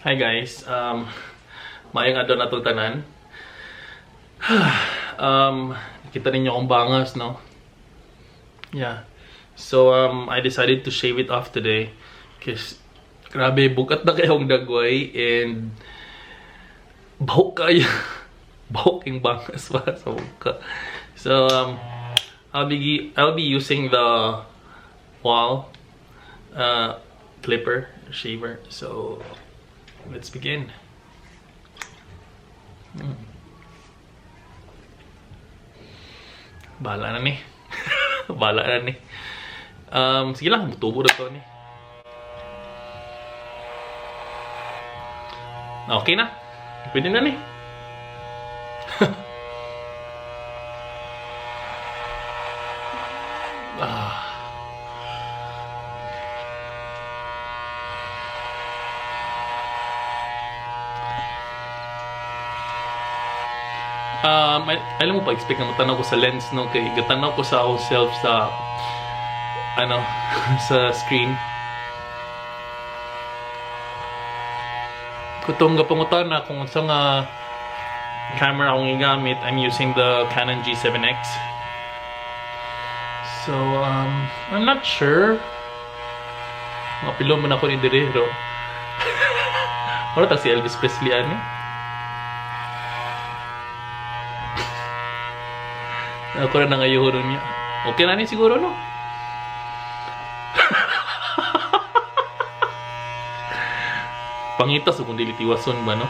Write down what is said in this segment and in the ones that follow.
Hi guys, maayong adlaw na tanan. Kita ninyo akong bangas, no? Yeah. So, I decided to shave it off today because grabe, bukat na kayong dagway and bahok kayo. Bahok yung bangas pa sa buka. So, I'll be using the Wahl clipper shaver. So, let's begin. Bahala na ni. Bahala na ni. Sige lang, mutubo na to ni. Okay na. Pwede na ni. Ah. Alam mo pa, expect na matanaw ko sa lens, no? Kay gatanaw ko sa akong self sa, ano, sa screen. Kutong gapangutana kung unsa nga camera akong gigamit, I'm using the Canon G7X. So, I'm not sure. Mga pilo man ako ni dire, ro. Wala ta si Elvis Presley, ani. Ako na nangayuho niya. Okay na ni siguro, no? Pangita sa kung dili tiwason ba, no?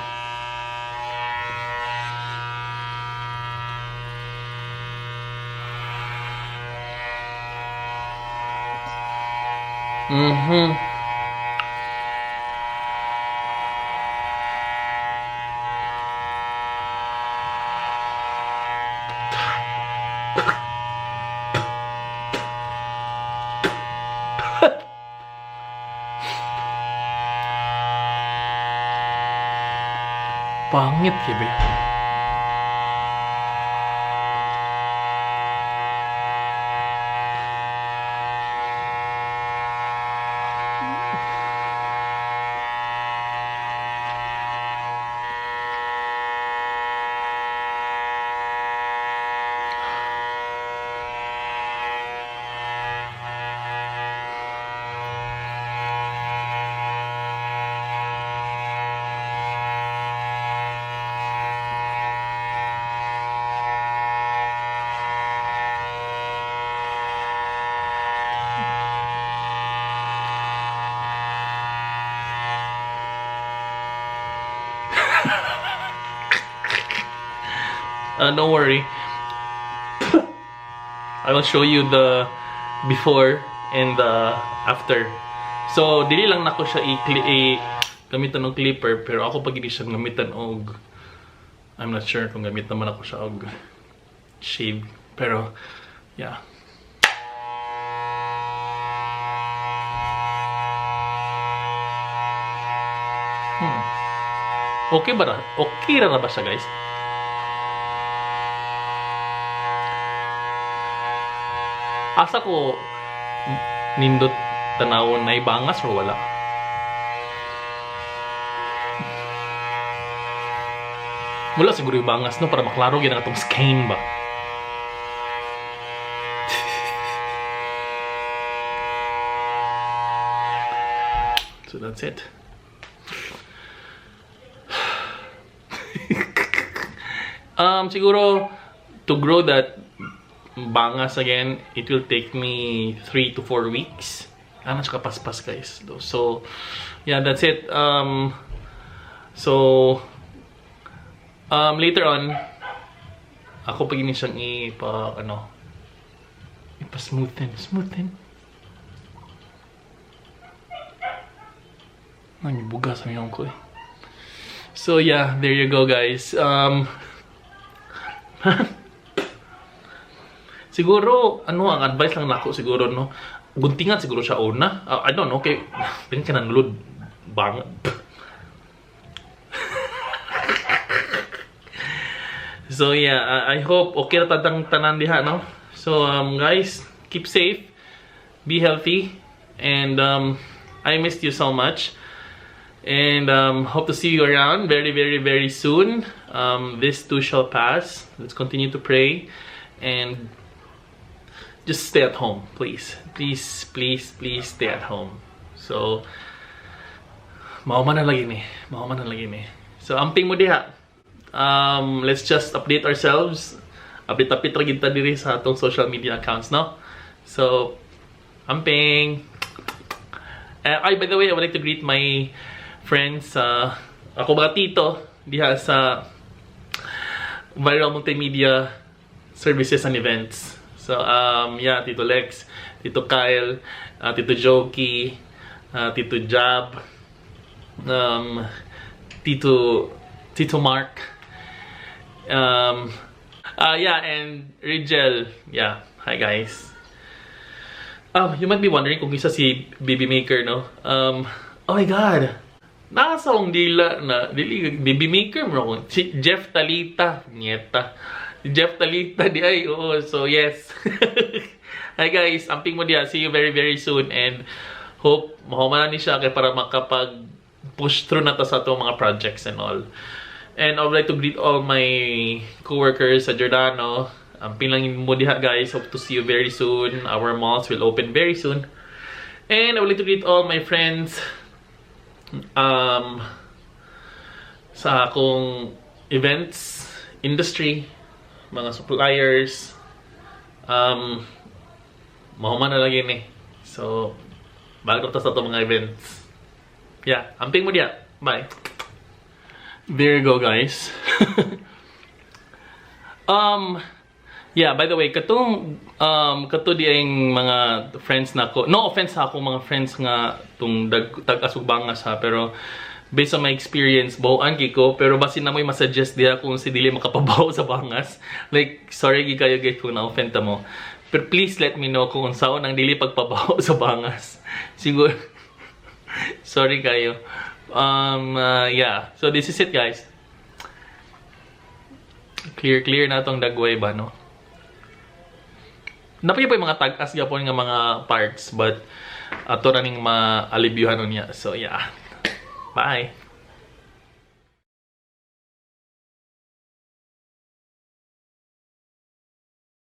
Pangit kay ba? Don't worry. I will show you the before and the after. So, dili lang nako siya i-gamitan og clipper, pero ako pag hindi siya gamitan og, I'm not sure kung gamitan man ako siya og shave, pero yeah. Okay ba ra? Okay ra ba siya, guys? Asa ko nindot tanawon na ibangas or wala? Wala siguro ibangas, no? Para maklaro gyud ang atong skin ba? So that's it. Siguro to grow that bangas again, it will take me 3 to 4 weeks. Ano siya kapaspas, guys. So, yeah, that's it. So, later on, ako pag ini siyang ipa, ano, ipa-smoothen. Smoothen. Ang buga sa miyong ko eh. So, yeah, there you go, guys. Siguro, ano, ang advice lang nako siguro, no? Guntingan siguro siya una. I don't know, kay, tingin ka nanulod. Bang. So, yeah, I hope okay na tatang tanan diha, no? So, guys, keep safe, be healthy, and I missed you so much. And hope to see you around very, very, very soon. This too shall pass. Let's continue to pray and just stay at home, please. Please, please, please stay at home. So, mao man na lagi ni. Mao man na lagi ni. So, amping mo diha. Let's just update ourselves. Update-update ra gyud ta diri sa atong social media accounts, no? So, amping. Ay, by the way, I would like to greet my friends, ako mga tito, diha sa Viral Multimedia Services and Events. So, yeah, Tito Lex, Tito Kyle, Tito Jokey, Tito Jab, Tito Mark, yeah, and Rigel. Yeah, hi guys. You might be wondering kung kinsa si BB Maker, no? Oh my God! Nasa akong dila na, dili, BB Maker mo. Si Jeff Talita. Nieta. Si Jeff Talita, diay. Oo, so yes. Hi guys, amping mo diha. See you very, very soon and hope mahuman na ni siya kay para makapag push through na ta sa atong mga projects and all. And I would like to greet all my coworkers sa Giordano. Amping lang mo diha, guys. Hope to see you very soon. Our malls will open very soon. And I would like to greet all my friends sa akong events industry, mga suppliers. Mahuman na lagi ni. So, balik ta sa atong mga events. Yeah, amping mo diha. Bye. There you go, guys. Yeah, by the way, katong kato diayng mga friends nako. No offense sa akong mga friends nga tung dag tag-as og bangas ha, pero based on my experience, bawaan kay ko, pero basin naa moy masuggest diha kung si dili makapabaw sa bangas. Like, sorry gyud kayo, guys, kung na-offend ta mo. Pero please let me know kung unsaon ang dili pagpabaw sa bangas. Siguro sorry kayo. Yeah. So this is it, guys. Clear clear na tong dagway ba, no? Naa pa yung mga tag-as gyapon nga mga parts, but ato ra ning maalibyuhan niya. So yeah. Bye.